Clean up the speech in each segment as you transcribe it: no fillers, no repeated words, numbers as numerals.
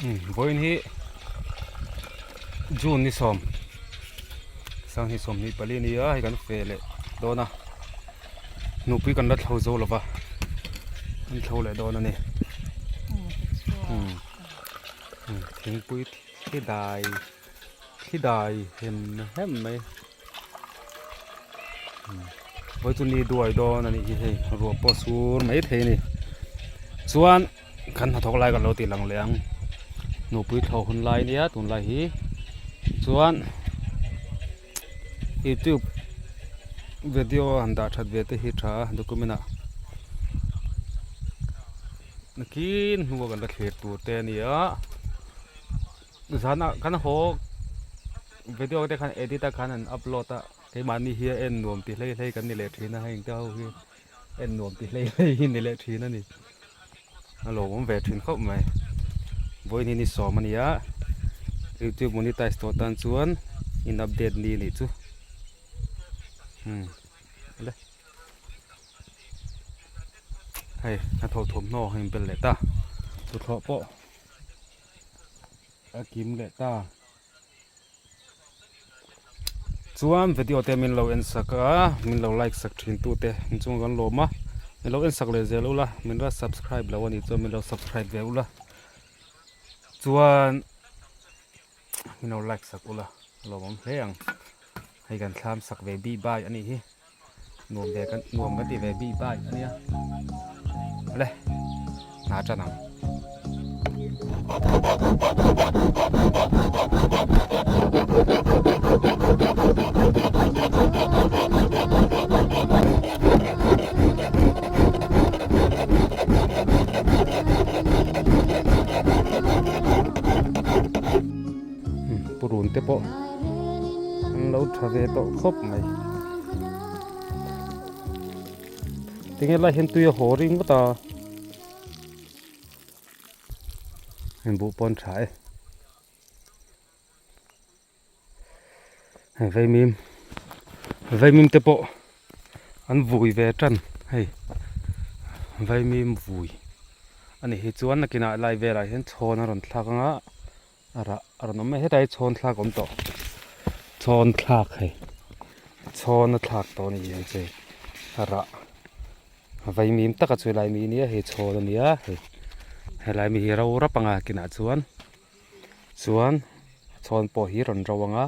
Vawiin hi June ni sawm sanghnih sawmhnih pali a ni a hei kan fe leh dawn a nupui kan la thlo zo lo va an thlo leh dawn a ni thingpui thli dai thli dai hem hem mai vawi chu ni duai dawn a nih hi hei ruah pawh a sur mai thei a ni chuan. Kan hnathawk lai kan lo tih lang leh ang nupui thlawh hun lai nia tunlai hi chuan youtube video han dah that ve te hi tha a document ah nakin hnua kan la thlir tur te a ni a zanah kan haw video te khan edit a khan an upload a keimahni hi a en nuam ti hlei hlei kan ni leh thin a heng te ho hi. En nuam ti hlei hlei hi ni leh thin a ni. A lawmawm ve thin khawp mai. Vawiin hi ni sawm a ni a, youtube monetize tawh tan chuan in update ni nih chu. Hmm le. Hei hnathawh thawmhnaw a inbel leh ta. Tuthlawh pawh a kim leh ta. Chuan video te min lo en sak a min lo like sak thin tu te in chung kan lawm a min lo en sak leh zel ula min la subscribe lo anih chuan min lo subscribe ve ula chuan min lo like sak ula a lawmawm hle ang hei kan thlam sak ve bi bai anih hi nuam ve kan nuam kan ti ve bi bai ania le hna tan ang. Purun te pawh an lo tha ve tawh khawp mai. Tinge lai hian tui a haw ring vut a. Heng buh pawn tha e. Hei vaimim vaimim te pawh an vui ve tan hei vaimim vui a ni hi chuan nakinah lai velah hian chhawn a rawn thlak ang a. A rah a rawn awm mai hetah hi chhawn thlak a awm tawh chhawn thlak hei chhawn a thlak tawh a ni ang che a rah vaimim taka chu helai mi nia hei chhawn a nia hei helai mi hi ro rap anga kinah chuan chuan chhawn pawh hi rawn ro anga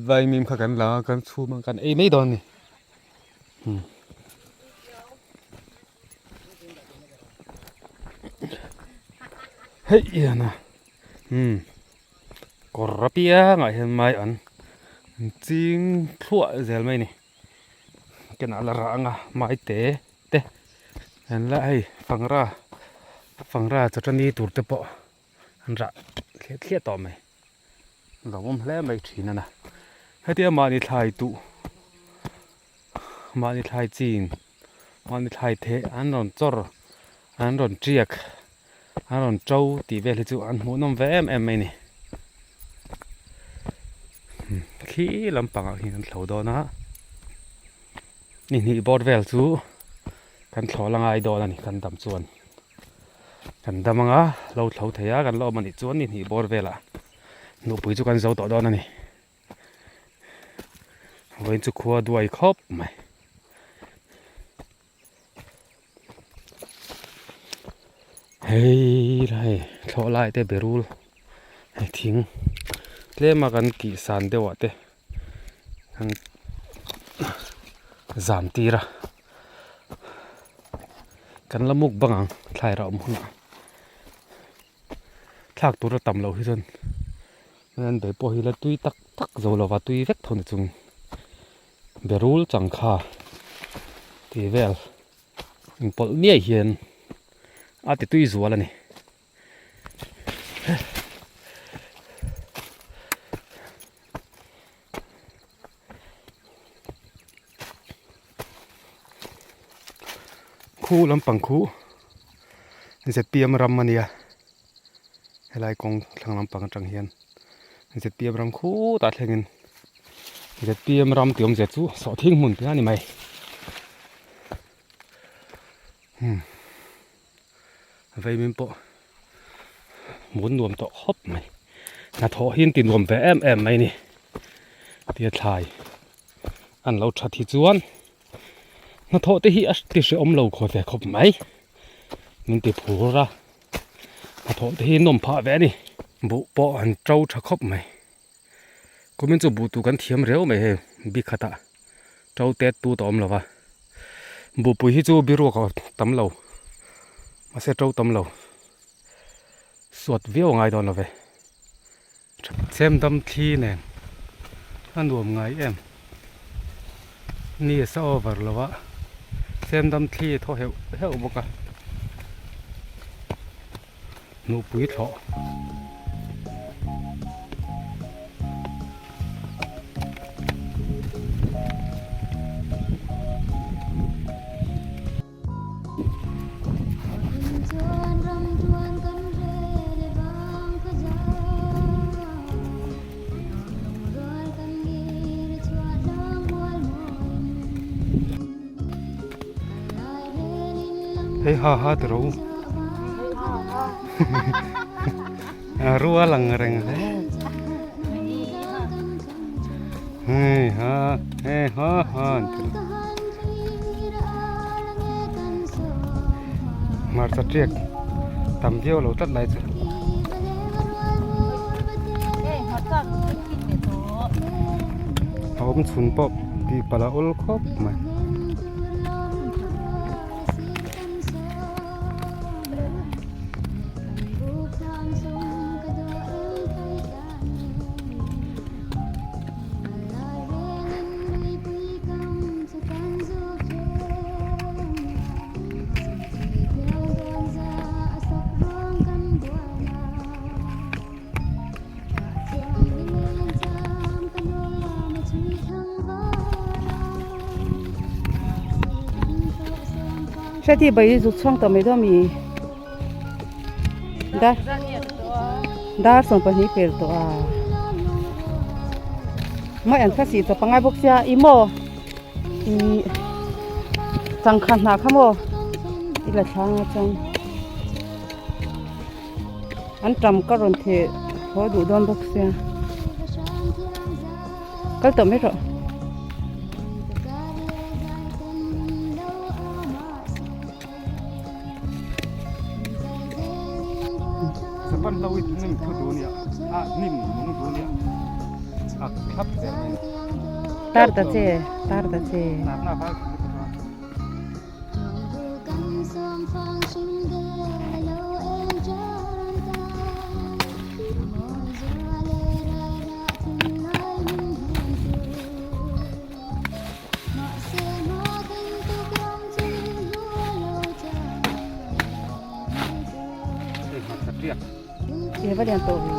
vaimim kha kan la a kan chhum a kan ei mai dawn a ni. Hei hian a umm kawr apiangah hian mai an ching thluah zel mai a ni kenah la rah anga mai te te an la hei fangra fangra chawṭani tur te pawh an rah thliah thliah tawh mai. Lawmawm hle mai thin a na. Hetia mahni thlai tuh mahni thlai chin mahni thlai theh an rawn chawr an rawn tiak an rawn to tih vel hi chu an hmuhnawm ve em em mai a ni. Khi lampangah hian an thlo dawn a ni hnih bawr vel chu kan thlo la ngai dawn a ni kan dam chuan. Kan dam anga lo thlo thei a kan la awm anih chuan ni hnih bawr velah nupui chu kan zo tawh dawn a ni. Vawiin chu khua duai khawp mai. Hei lai thlawh lai te berul hei thing tlem a kan kih san deuh ah te kan zam tir a. Kan la muk bang ang thlai rah awm hunah thlak tur a tam loh hi chuan an be pawh hi la tui tak tak zo lova tui vek tho ni chung berul changkha tih vel inpawlh miai hian a ti tui zual a ni. Khu lampang khu zpm ram a nia helai kawng thlang lampang atang hian zpm ram khutah thlengin zpm ram tih awmzia chu sawhthing hmun tih a ni mai umm veimin pawh. Hmuh nuam tawh khawp mai. Hnathawh hi an ti nuam ve em em mai a ni. Tia thlai an lo that hi chuan hnathawh te hi a ti hrehawm lo khaw ve khawp mai. Min ti phur a, hnathawh te hi nawm phah ve a ni. Buh pawh an to tha khawp mai. Kumin chu buh tur kan thiam reu mai hei bikhatah to tet tut a awm lo va. Buhpui hi chu biruak a tam lo mahse to tam lo. Suat viau a ngai dawn lo ve. Chhem dam thli nen a nuam ngai em. Ni a sa over lo a, chhem dam thli a thaw heuh heuh bawk a. Hnuhpui thlawh. Hei ha ha tiro rual ang reng hle hei ha hei ha ha an ti hmarcha tiak tam viau lo tlat lai chu. A awm chhun pawh tih palh a awl khawp mai. Hriati bai zuk chhuang tawh mai dawn mi dar dar 12 pel tawh a mai an kha sih chawp angai bawk sia i maw ih changkha hnah kha maw i la thlang a chuan an tam ka rawn theh haw duh dawn bawk sia kal tawh mai rawh. Sapan hlo hi hnim thu duh ania a hnim nung duh ania a thlap zel mai a ni. Tar ta che tar ta che. Natna val He va lian tawh ve.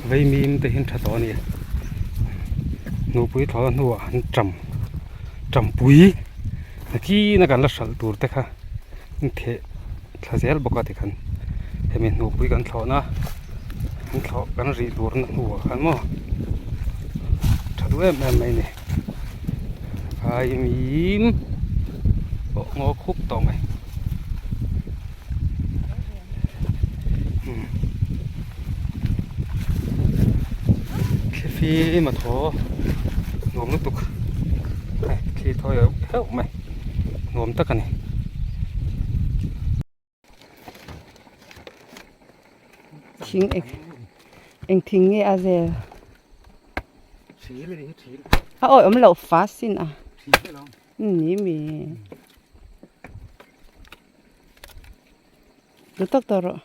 Vaimim te hi an tha tawh a ni nupui thlawh hnuah an tam tampui nakin a kan la hralh tur te kha an theh thla zel bawk a tikhan hemi hnupui kan thlawhna an thlawh kan rih turna hnuah khan maw tha duh em em mai a ni vaimim pawh ngaw khup tawh mai. Thli fim a thaw nuam lutuk hei thli thaw heuh heuh mai nuam tak a ni. Thing eng eng thing nge a zel a awi awm loh fast sin a ni mi. Lu tawk tawh rawh.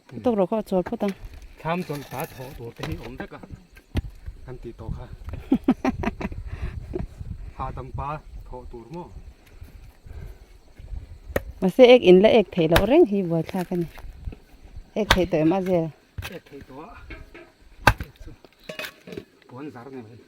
Tawk rawh kha a chawl phawt ang. Thlam chawlh ta thawh tur te hi awm vek a kan tih tawh kha. Hahdam pa thawh tur maw? Mahse ek in la ek theih loh reng hi buaithlak a ni. Ek theih tawh em a zel? Ek theih tawh a, ek chu puan zar ni mai.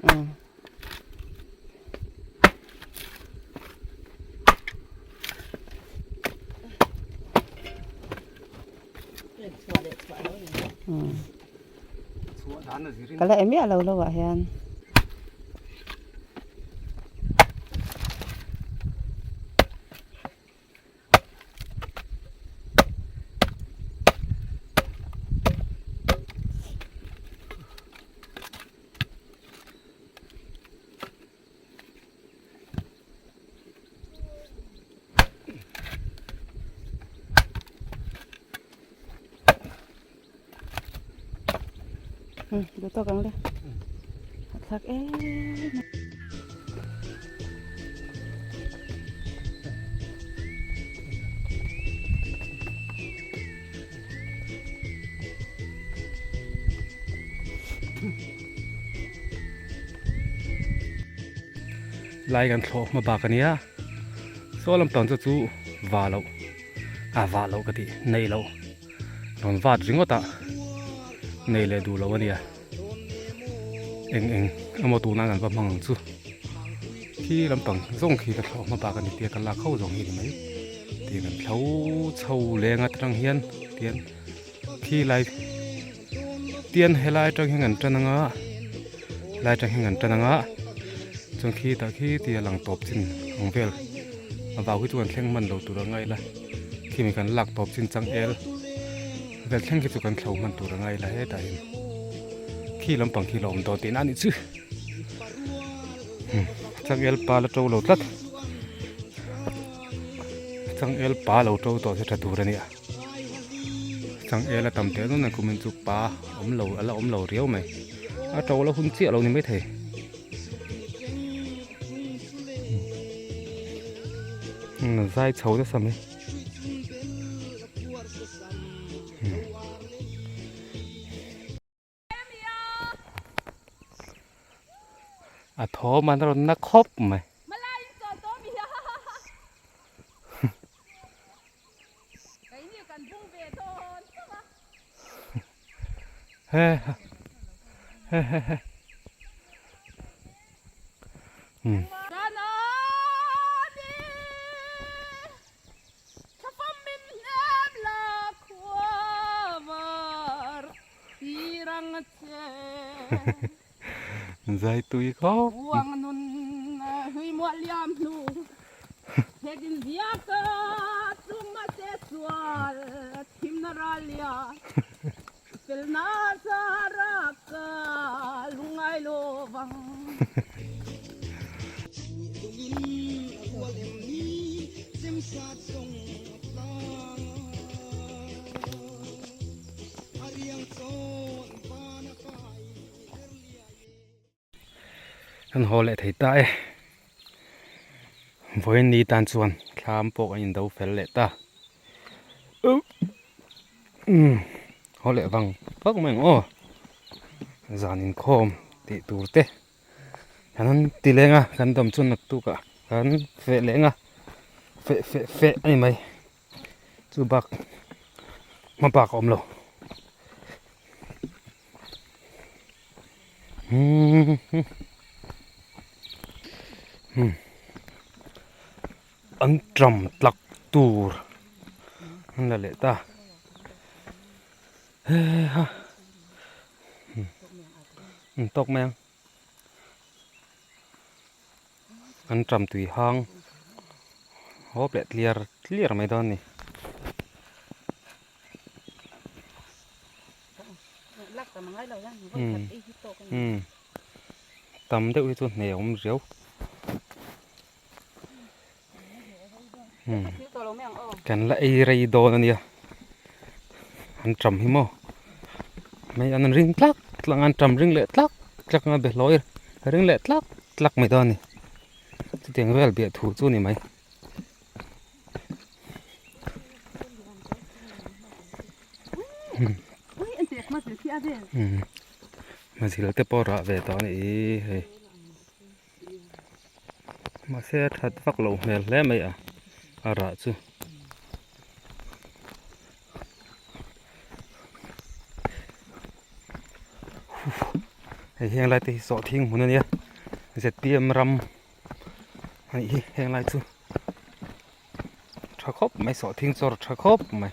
Ka la em miah lo lo ah hian. Duh tawk ang le a thlak em Lai kan thlawh hma bak a nia saw lampang chu chu va loh a vah loh ka tih neih loh rawn vat ringawt a nei leh duh loh a nia eng eng emaw tuna kan va hmang ang chu khi lampang zawng khi ka thlawh hma bak a ni tia ka lak ho zawng hi a ni mai tiang kan thlo chho leng atang hian tian khi lai tian helai atang hian kan tan anga helai atang hian kan tan anga chuan khi tah khi tia lang tawp chin ang vel a vau hi chu kan thleng hman lo tur a ngai la khimi kan lak tawp chin chang el vel thleng khi chu kan thlo hman tur a ngai la hetah hian khi lampang khi la awm dawn tihna a nih chu chang el pa la to lo tlat chang el pa lo to tawh se tha tur a nia. Changel a tam teh dawn a kumin chu pa awm lo a la awm lo riau mai a to la hun chiah lo ni maithei zai chho nasa mai a thawm an rawn na khawp mai. Zai tui khawp. Kan haw leh thei ta e vawiin ni tan chuan thlam pawh kan indo fel leh ta umm haw leh vang vak mai ang aw zan inkhawm tih tur te kan han ti leng a kan dam chu naktuk ah kan feh leng a feh feh feh a ni mai. Chu bak hma bak a awm lo an ṭam tlak tur an la leh ta heha an tawk mai ang an ṭam tui hang hawp leh tliar tliar mai dawn a ni. Tam deuh hi chu hne a awm riau. Kan la ei rei dawn a nia an ṭam hi maw mai an ring tlak tlak a an ṭam ring leh tlak tlak a behlawi ring leh tlak tlak mai dawn a ni chutiang vel biah thu chu a ni mai. Mazil te pawh rah ve tawh a nih hi hei mahse a that vak loh hmel hle mai a a rah chu. Hei heng lai te hi sawhthing hmun a nia zpm ram a nih hi heng lai chu tha khawp mai sawhthing chawr tha khawp mai.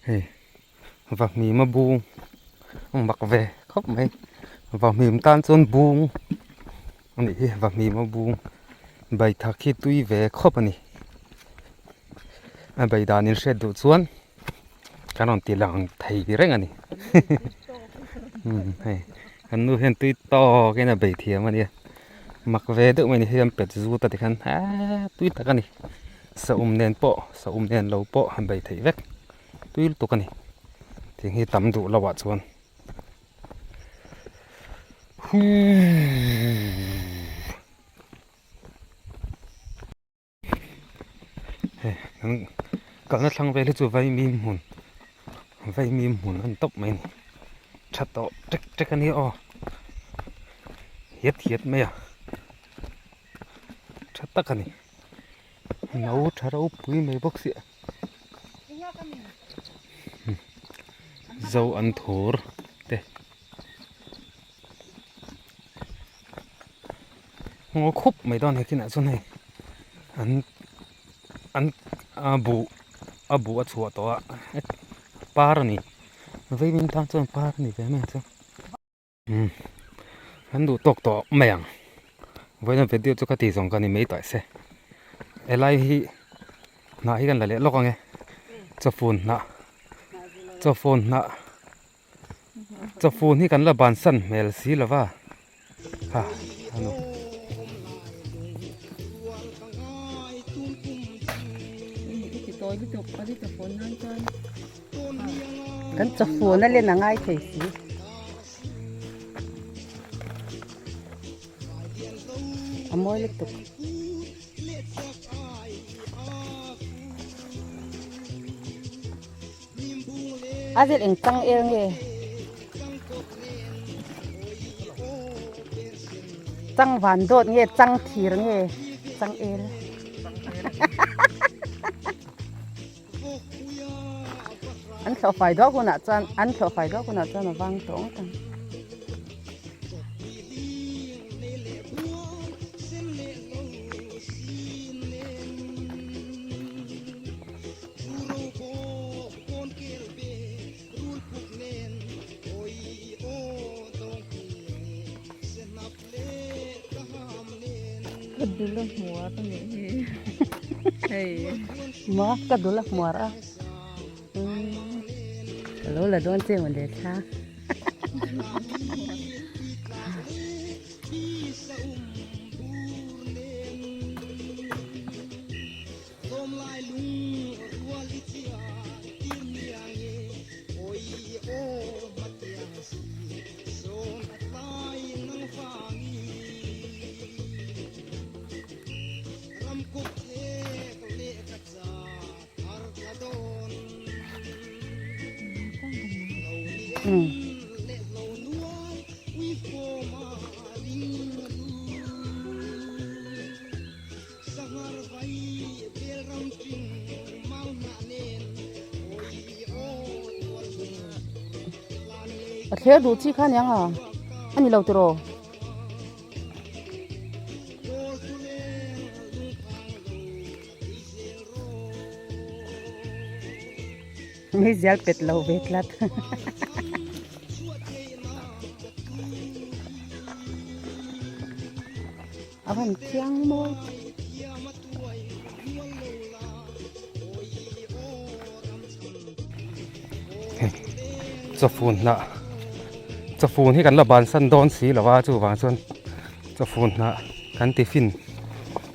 Hei vahmim a bung a mak ve khawp mai vahmim tan chuan bung a nih hi vahmim a bung baithak hi tui ve khawp a ni a bei dan in hriat duh chuan kan rawn ti lang thei reng a ni hei kan nu hian tui tawk in a bei thiam a nia mak ve deuh mai ni hei an pet zut a tikhan eee tui tak a ni saum nen pawh saum nen lo pawh han bei theih vek tui lutuk a ni thing hi tam duh loh ah chuan huuuu. Hei kan kalna thlang vel hi chu vaimim hmun vaimim hmun a ni tawp mai a ni tha tawh tek tek a nia aw hiat hiat mai a tha tak a ni no tha ropui mai bawk sia zo an thur te. Ngaw khup mai dawn he kinah chuan hei an an a buh a buh a chhuah tawh a par a ni veimin tan chuan par a ni ve mai ang chu umm an duh tawk tawh mai ang vawiin video chu ka tih zawng ka ni mai tawh se helai hi hnah hi kan la leh lawk ang e chawfun hnah chawfun hnah. Chawfun hi kan la bansan hmel si lo va ha ano. Kan chawfun a len a ngai thei si. A mawi lutuk. A vel eng chang el nge? Chang van dawt nge chang thir nge chang el? An thlawh fai duak hunah chuan an thlawh fai duak hunah chuan a vang tawh ngawt ang. Ka dul a hmuar a nih hi hei. Maw ka dul a hmuar a ka lo la dawn che maw le thla. A thler duh chi kha aniang a a ni lo tiraw. Meizial pet lo ve tlat. A van thiang mawi. Chawfun hnah chawfun hi kan la bansan dawn si lo a chuvang chuan chawfun hnah kan tiffin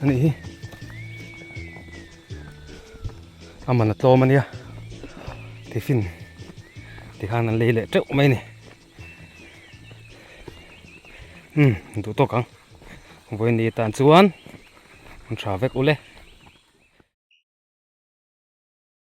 a nih hi a man a tlawm a nia tiffin tikhan an lei leh teuh mai a ni. Umm duh tawk ang vawiin ni tan chuan. An tha vek ule.